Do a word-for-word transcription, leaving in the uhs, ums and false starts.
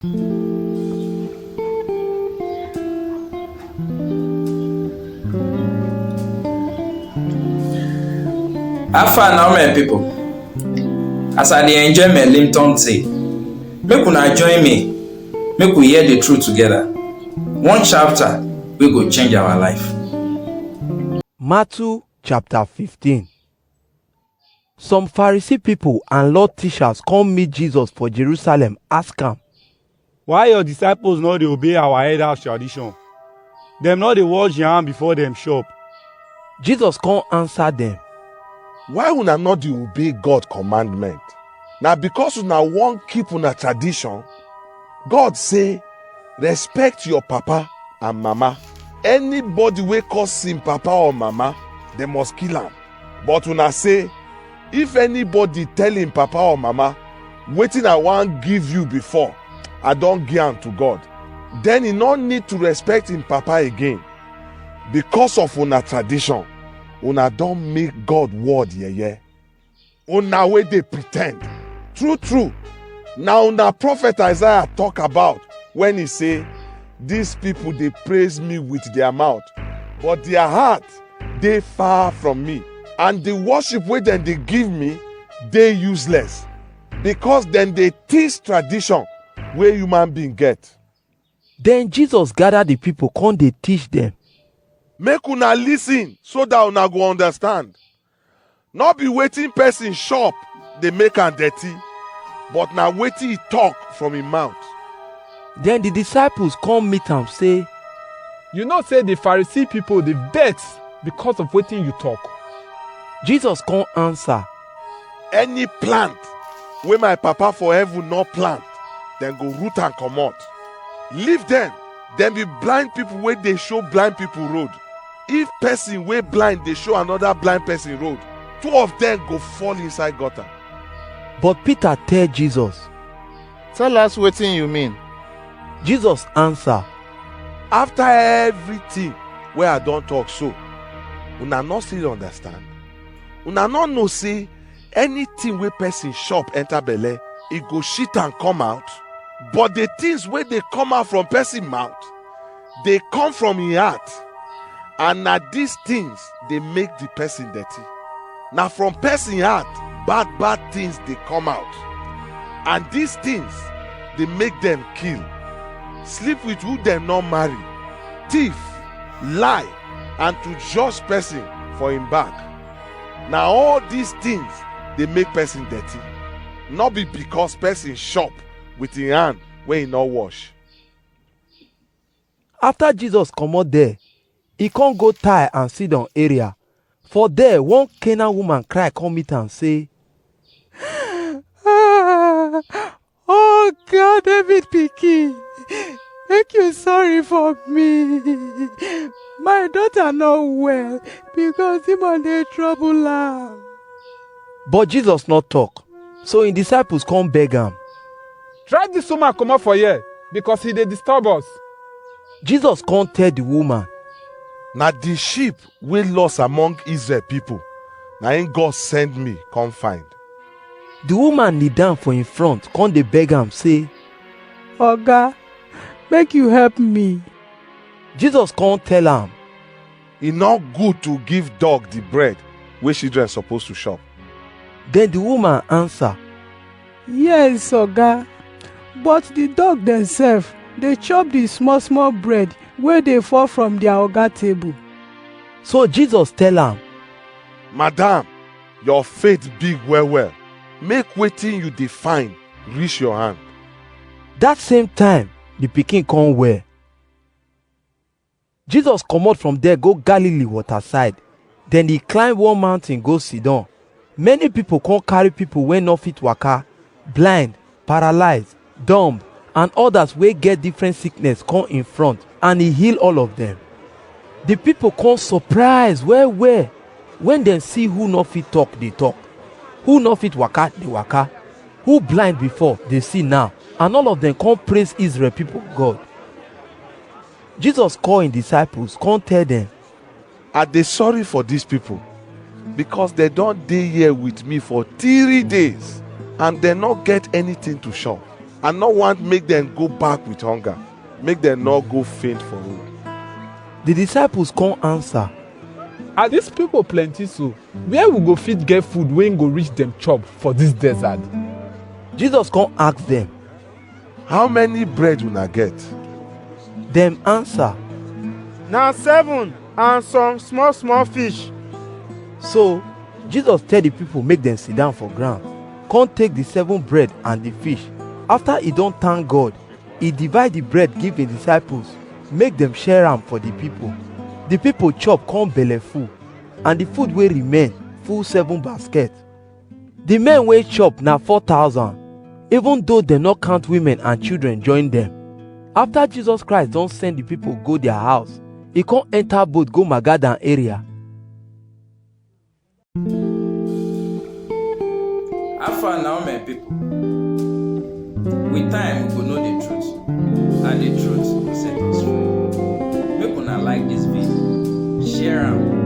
How far now, my people? As I dey enjoy my Limton tea, make una join me, make we hear the truth together. One chapter wey go change our life. Matthew chapter fifteen. Some Pharisee people and law teachers come meet Jesus for Jerusalem, ask am, "Why your disciples no dey obey our elders' tradition? Dem no dey wash their hand before dem chop." Jesus come answer dem, "Why una no dey obey God commandment? Na because una wan keep una tradition? God say, 'Respect your papa and mama.' Anybody wey curse him papa or mama, dem must kill am. But una say, 'If anybody tell him papa or mama, 'Wetin I wan give you before, I don give am to God,' then he no need to respect him papa again. Because of una tradition, una don make God word yeye. Una wey dey pretend. True true, na una prophet Isaiah talk about when he say, 'These people dey praise me with their mouth, but their heart dey far from me, and the worship wey dem dey give me dey useless, because dem dey teach tradition wey human being get.'" Then Jesus gather the people, come dey teach them. "Make una listen so that una go understand. No be wetin person chop dey make am dirty, but na wetin he talk from him mouth." Then the disciples come meet am, say, "You know say the Pharisee people dey vex because of wetin you talk." Jesus come answer, "Any plant wey my papa for heaven no plant, dem go root am comot. Leave dem, dem be blind people wey dey show blind people road. If person wey blind dey show another blind person road, two of them go fall inside gutter." But Peter tell Jesus, "Tell us wetin you mean." Jesus answer, "After everything wey I don talk so, una no still understand? Una no know say anything wey person chop enter belle, e go shit am come out? But the things wey dey come out from person mouth dey come from him heart, and na these things dey make the person dirty. Na from person heart bad bad things dey come out, and these things dey make dem kill, sleep with who dem no marry, thief, lie, and to judge person for him back. Na all these things dey make person dirty, no be because person chop with him hand wey he no wash." After Jesus comot there, he come go Tyre and Sidon area. For there, one Canaan woman cry come meet am, say, "Ah, oh God, David pikin, make you sorry for me. My daughter no well, because demon dey trouble am." But Jesus no talk. So him disciples come beg am, "Drive this woman comot for here, because he dey disturb us." Jesus come tell the woman, "Na the sheep wey lost among Israel people, na him God send me come find." The woman kneel down for him front, come dey beg am, say, "Oga, make you help me." Jesus come tell am, "E no good to give dog the bread wey children suppose to chop." Then the woman answer, "Yes, Oga, but the dog themselves dey chop the small small bread wey dey fall from their oga table." So Jesus tell am, "Madam, your faith big well well. Make wetin you dey find reach your hand." That same time, the pikin come well. Jesus comot from there, go Galilee waterside. Then he climb one mountain, go Sidon. Many people come carry people wey no fit waka, blind, paralyzed, dumb, and others wey get different sickness come in front, and he heal all of them. The people come surprise well well when dem see who no fit talk dey talk, who no fit waka dey waka, who blind before dey see now, and all of them come praise Israel people God. Jesus call him disciples, come tell them, "I dey sorry for these people, because they don dey here with me for three days, and they no get anything to chop. I no want make dem go back with hunger, make dem no go faint for road. The disciples come answer, As dis pipo plenty so, where we go fit get food wey go reach dem chop for dis desert? Jesus come ask dem, How many bread una get? Dem answer, Na seven and some small small fish. So Jesus tell the people make dem sit down for ground, come take the seven bread and the fish. After he don thank God, he divide the bread give him disciples, make dem share am for the people. The people chop come belle full, and the food wey remain full seven basket. The men wey chop na four thousand, even though dem no count women and children join dem. After Jesus Christ don send the people go their house, he come enter boat go Magadan area. How far now, my people? With time, we go know the truth, and the truth go set us free. Make una like this video, share am,